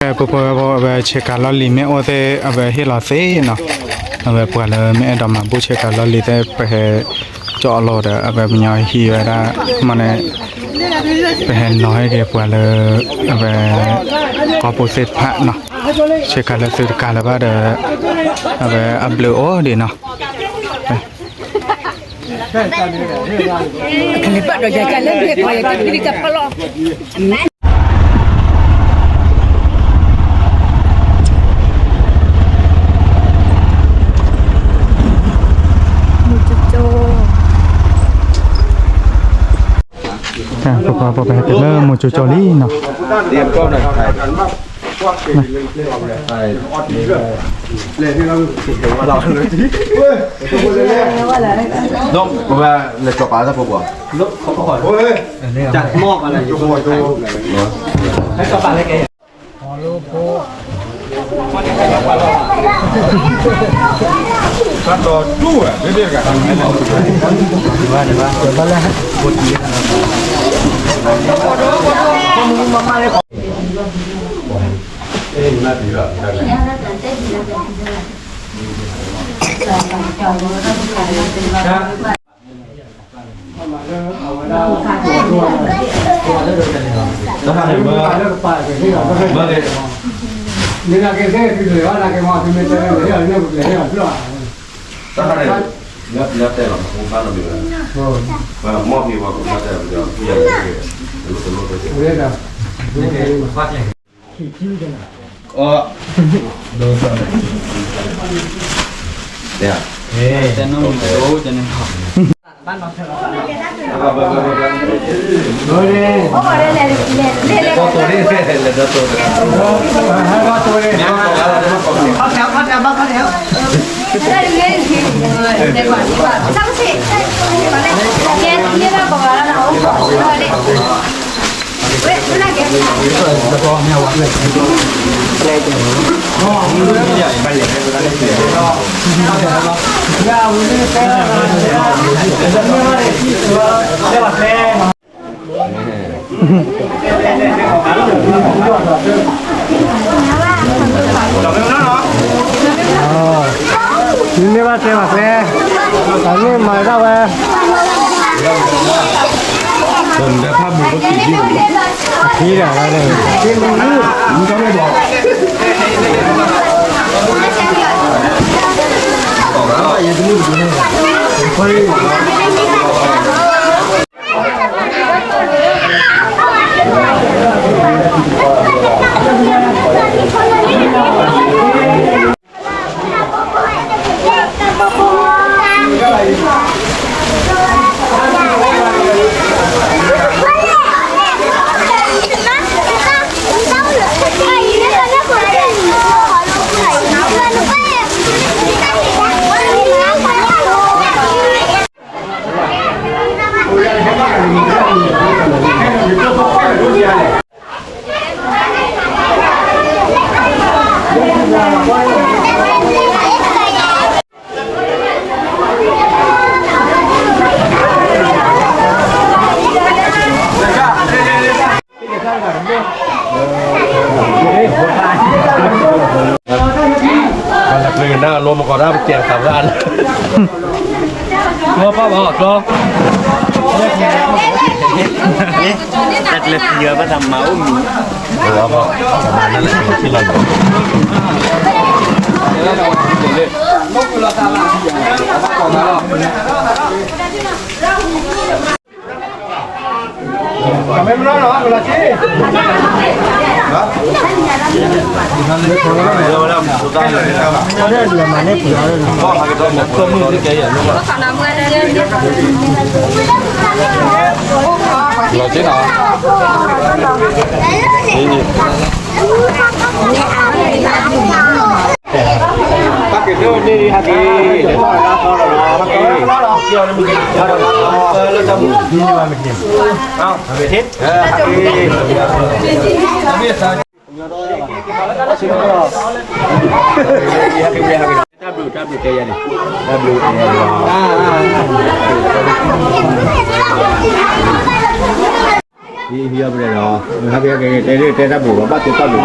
ပှၤပှၤအဝဲဆဲးကၤလီၢ်လံၤမ့ၢ်အိၣ်သ့ၣ် အဝဲဟ့ၣ်လီၤသ့နီၤ, အဝဲပှၤလၢမ့ၢ်အဲၣ်ဒိးမၤဘူၣ်ဆဲးကၤလီၢ်လံၤသ့ၣ် ပဟဲကၠီၣ်အလီၢ်ဒီး အဝဲပညီဟံးဝဲဒၣ် မ့ၢ်န့ၣ် ပဟဲနီၤဟ့ၣ်က့ၤပှၤလၢ အဝဲ ကီၢ်ပူၤသ့ၣ်တဖၣ်နီၤ, ဆဲးကၤလၢသုတကၤလၢၤဘၣ်ဒီး အဝဲအဘျုးအိၣ်ဒံးနီၤ. ကလံၤပၢ်ဒီးယၤကလဲၣ် မ့ၢ်ပှၤယတပံတဖီလီၤ. ပပှၤပှၤပဟဲတုၤလၢမိၤကၠိကၠီလံနီၤ. ဒီးပဝဲလဲၤကၠီၤပာ်လၢဖိဘၣ်, တၢ်မီၢ်ပာ်လၢ တၢ်န့ၣ်မ့ၢ် မ့ၢ်ဂ့ၤ, တၢ်ခါန့ၣ် လၢတဲလီၤ မ့ၢ်ဘၣ်နီတမံၤဘၣ်, မီၢ်ဖံးဝဲ မီၢ်ဖံးဝဲ တလိၣ်တလိၣ်တလိၣ်, အီ တၢ်နံၣ်မ့ၢ်ဒိၣ်တန့ၣ်လီၤ. မ့ၢ်ဘၣ်တဲဘၣ်တဲ, တၢ်မ့ၢ်မၤတၢ်ဝဲ, ဒီးဖးမူးကီး, အခံဒီး, ကျီပၣ်ဘၣ်ကျီ, တၢ်ကျဲၤဖံးအီၤဘၣ်တၢ်မၤအိၣ်မံၤ, လီၤက့နီၤ, ဟဲက့ၤဒိၣ်န့ၣ် ဟဲက့ၤ, ဟဲက့ၤ, တၢ်ဘျုး တၢ်ဘျုးတဲယၤန့ၣ်, တၢ်ဘျုးတဲယၤန့ၣ်. ဟံးအီၣ်ပလဲဒီး ဟဲက့ၤက့ၤတဲတဲတၢ်ဘူၣ်ဘၣ်ဘၣ်က့ၤတၢ်ဘူၣ်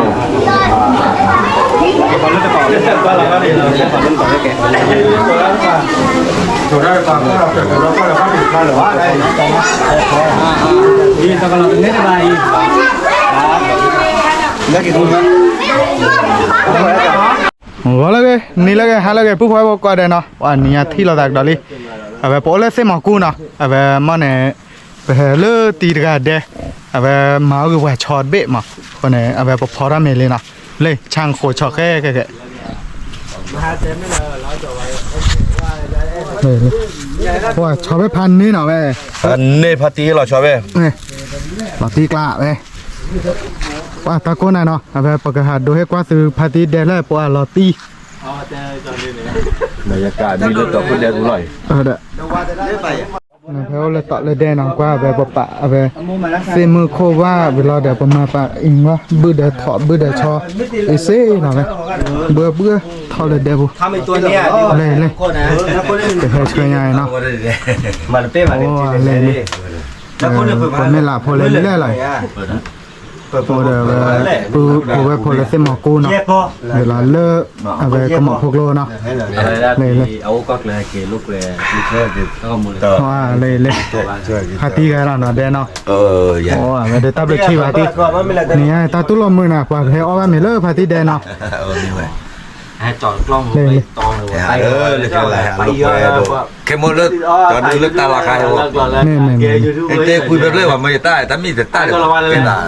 ဘၣ် ဂီၤလၢဂ့ၤ နံၤလၢဂ့ၤ ဟါလၢဂ့ၤ ပုၢ်ဖိဝဲၢ်ဖိကိးဂၤဒဲးနီၤ ပှၤနံၤညါထံၣ်လိာ်သးကဒီးလံ အဝဲပအိၣ်လၢသ့ၣ်မီၤကူနီၤ အဝဲမီၢ်န့ၣ် ပဟဲလၢတံၤတဂၤဒဲး အဝဲမၤအီၣ်ဂ့ၤပှၤဆီတဘ့ၣ်မး အဃိန့ၣ် အဝဲပဖီထီၣ်မ့ၤလံနီၤ လၢဆၣ်ဃိးဆီဃဲဃဲဃဲ ပှၤဆီဖဲဖးန့ၢ်နီၤဝဲ ဖးန့ၢ်ဖးတံၢ်လီၤဆီဖဲ လီၤတံၢ်ကျါဝဲ ပှၤတၢ်ကိးနၤနီၤ အဝဲပကဟးဒိဟ့ၣ်ကွၢ်သုဖးတံၢ်ဒဲးလၢပှၤလီၤတံၢ် မယကမံလၢတီၤခိၣ်ဒဲးပူၤလီၤအံၤ ဖဲအိၣ်လၢတီၤလၢဒဲးနီၤ ကွၢ်အဝဲပပာ်အဝဲ သ့ၣ်မုၢ်ခိၣ်ဝၣ်ဝံၤလီၤဒီး ပမၤပာ်အံၤဝဲ ဘုၣ်ဒီးထိး ဘုၣ်ဒီးဆီ အ့ၣ်စ့နီၤဝဲ ဘုၣ်ဘုၣ်ထီၣ်လၢဒဲးပူၤ လဲၤလဲၤ ကဟဲဆှၢညါအံၤနီၤ လဲၤလဲၤ ပမ့ၢ်လၢဖိလဲၤလဲၤလီၤ ဖိဒီးဝဲ ပုၢ်ဖိဝဲၢ်ဖိလၢသ့ၣ်မီၤကိနီၤ ဝံၤလီၤလၢ အဝဲကမီၤဖိကျိနီၤ လဲၤလဲၤ လဲၤလဲၤ ဖါတံၢ်ဂၤလီၤနီၤဒဲးနီၤ အဝဲဒၣ်တၢ်ဘျုးဆံးဘၣ်တံၢ် နံၤညါတၢ်တူၢ်လိာ်မုာ်နၤ ပှၤကဟဲအီၣ်ဘၣ်မ့ၤလၢဖါတံၢ်ဒဲးနီၤ လဲၤလဲၤ ခဲမိၢ်လၢ တၢ်ဒုးလၢတၢ်လီၤခါဟဲဝဲ မ့ၢ်မ့ၢ်မ့ၢ် တဲကွံာ်ဖဲဖျၢၣ်ဝဲ မ့ၢ်ယတၢ် တၢ်မ့ၢ်တတၢ်ဒီး တၢ်ကဝဲဒိၣ်ဒိၣ်န့ၣ်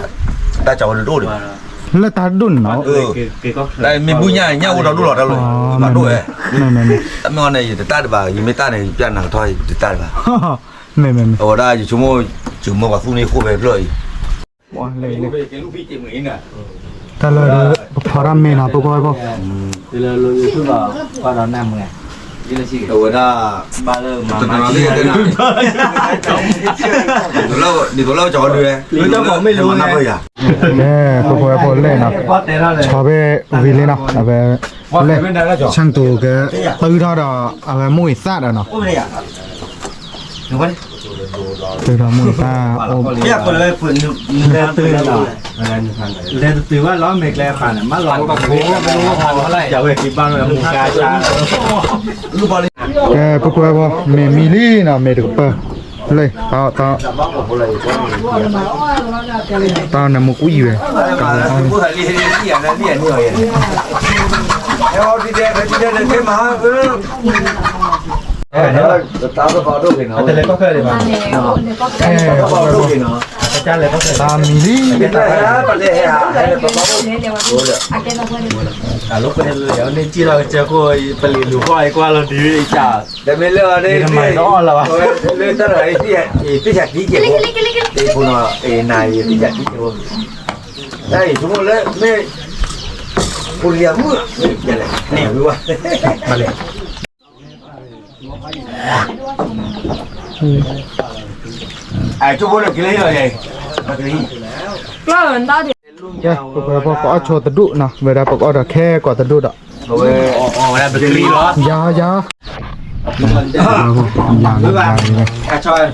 လၢတၢ်ဒိၣ်န့ၣ်နီၤ တၢ်မ့ၢ်ဘုၣ်ညါ ညၣ်အိၣ်ဒီးဒိၣ်လီၤတၢ်လီၤ မ့ၢ်မ့ၢ်မ့ၢ် တၢ်မ့ၢ်အီၤန့ၣ် ယတတၢ်တဘၣ် ယမ့ၢ်တၢ်န့ၣ် ယပျၢ်နၤကထီၣ် ယတတၢ်တဘၣ် မ့ၢ်မ့ၢ်မ့ၢ် အဝဲဒၣ်ယဆိကမိၣ် ယမိၢ်ပှၤသူၣ်န့ၢ်ဃိၣ်ဖဲဖျၢၣ်အံၤ တၢ်လၢ ပဖီတၢ်မ့ၤနီၤ ပကွၢ်ဖိ အဝဲဒၣ် ဒ်သိးလၢကၠီၤဒုးဝဲ ကဲ ပကွၢ်ဖိလဲၣ်နီၤ ဆီဖဲဝံၤလံနီၤ အဝဲ လဲၣ် ဆၣ်တူာ်ကဲ တုၤထီၣ်ဒီး အဝဲမိၢ်အံၤသၣ်ဒီးနီၤ တုၤထီၣ်မိၢ်အံၤသၣ် လဲၤတတုၤဘၣ်လီၤ မ့ၢ်ကျဲဖးန့ၣ် မ့ၢ်လီၤ ကဝဲက့ၤဘၣ်မ့ၢ်မူကါဆါ ကဲ ပကွၢ်ဖိ မ့ၢ်မံလံနီၤ မ့ၢ်တကပၢၢ် လၢ တၢ် တၢ်နမူကွံာ်ဝဲ တၢ်မံၤလံ တၢ်လၢပလဲၤဟဲဟး ဟဲလၢပပာ်အိၣ် အလီၤကွဲလၢယၤန့ၣ် ကံၣ်လီၤကစၢၢ်ခိၣ် ပလံၤလူၤဃီအံၤကွၢ်လီၤဒ်ဝဲအံၤ တမ့ၢ်လၢအီၤန့ၣ် လၢတၢ်တဂၤအံၤ သ့ၣ်ဆးကံကဲးဖိ တဖိနီၤ နၤအံၤ သ့ၣ်ဆးကံကဲးဖိ တၢ်အံၤ ဆိကမိၣ်လၢမ့ၢ် ကိရံယါမုၣ် မ့ၢ်လဲၣ် မ့ၢ်ဝဲ ဘၣ်လဲၣ် အကၠိဖိလၢကလံၤလီၤယဲ ကလံၤ ကဲ ပကီၢ်ပကအီၣ်ဆိတဒူၣ်နီၤ ဝဲဒၣ်ပကအီၣ်ဒီးခဲကိးတဒူၣ်ဒီး ဝဲ အဝဲဒၣ်ပကလံၤလီၤ ယၤ ယၤ ယၤ ကဆီဖံ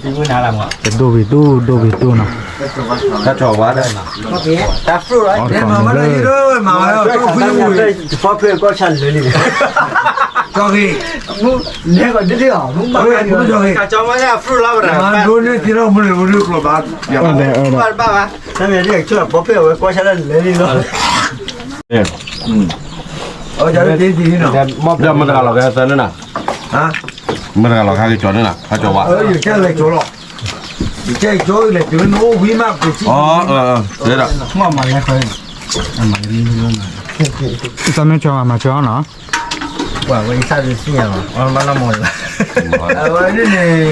မုၢ်နၤလၢမး တဒိၣ်ဝံၤဒိၣ် ဒိၣ်ဝံၤဒိၣ်နီၤ ကဆီဝါ တၢ်ဖျိလီၤ အီၣ်တကိးမ့ၢ်လၢ ဖီဖျိကီၢ်ဆၣ်လၢာ်လံ ကီၢ်ဂ့ၤ နဲကီးဒ်လံအီၤ မူဘၣ်ကီၢ်ဂ့ၤ ကဆီမ့ၢ်ဖျိလီၤ ပဒိၣ်န့ၣ်သ့ထီၣ်မူန့ၣ် မူဒိၣ်ကျိၤဘၣ် ဘၣ်ဘၣ် တၢ်မ့ၢ်ဒ်ကဆီဖီဖျိဝဲကီၢ်ဆၣ်လၢာ်လံလီၤ အီၣ် ယၤတ့တံၢ်နီၤ မ့ၢ်တဂၤလီၤကဲသၢနၤ မ့ၢ်တဂၤလီၤခါက့ၤကၠီၤန့ၣ်လီၤ ခါကၠီၤဝါ ယကဲလဲၤကၠီၤလီၤ ယကဲကၠီၤလဲၤကၠီၤန့ၣ် အိၣ်ဝံၤမး ပကံ အီ တဲဒၣ် မ့ၢ်မၤလဲၤခွဲ တၢ်မ့ၢ်ကၠီၤမၤကၠီၤနီၤ ပှၤဝဲအံၤစၢ်ဒုးသ့ၣ်ညါလီၤ အီၣ်မးနီၢ်မီၢ်လၢ အဝဲန့ၣ်န့ၣ်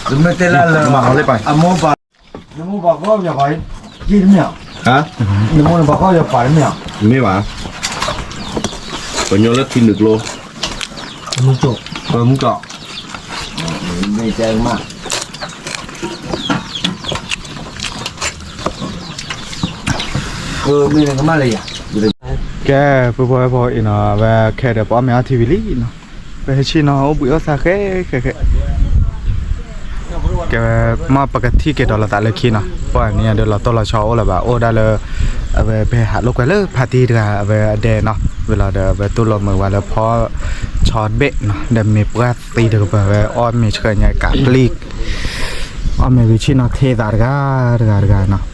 ပမ့ၢ်တဲလၢလၢ အမိၢ်ပၢ် နမိၢ်ပၢ်ကီၢ်ယပၢ် က့တမ့ၢ်ဧါ နမိၢ်နပၢ်ကီၢ်ယပၢ်တမ့ၢ်ဧါ မ့ၢ်ဘၣ် ပညီလၢထံနုာ်ကျိ မူကၠိ မူကၠိ မ့ၢ်တဲကမၣ် ကဲ ပှၤဖိအံၤနီၤ အဝဲခဲဒီးပအီၣ်မ့ၤအီထံဝံၤလံနီၤ ပဟဲဆ့ၣ်နီၤ အိၣ်ဘှံးအိၣ်သါဃဲဃဲဃဲ ကဲဝဲ မ့ၢ်ပကထံၣ်က့ၤဒီးလီၤသးလၢခံနီၤ, ပှၤန့ၣ်ဒီးလီၤတိၢ်လီၤဆီအိၣ်လၢၤဘၣ် အိၣ်ဒၣ်လၢ အဝဲဖဲဟးလိာ်ကွဲလၢဖါတံၢ်တဂၤ အဝဲအဒဲနီၤ, ဝံၤလီၤဒီး အဝဲတူၢ်လိာ်မုာ်ဝဲလၢဖီဆီတဘ့ၣ်နီၤ, ဒီးမ့ၢ်ပှၢ်သံတကပၤဝဲ အီၣ်မ့ၤဆှၢညါကးပျံၤ, အီၣ်မ့ၤဝံၤဆ့ၣ်နီၤ ထ့သးတဂၤတဂၤတဂၤနီၤ.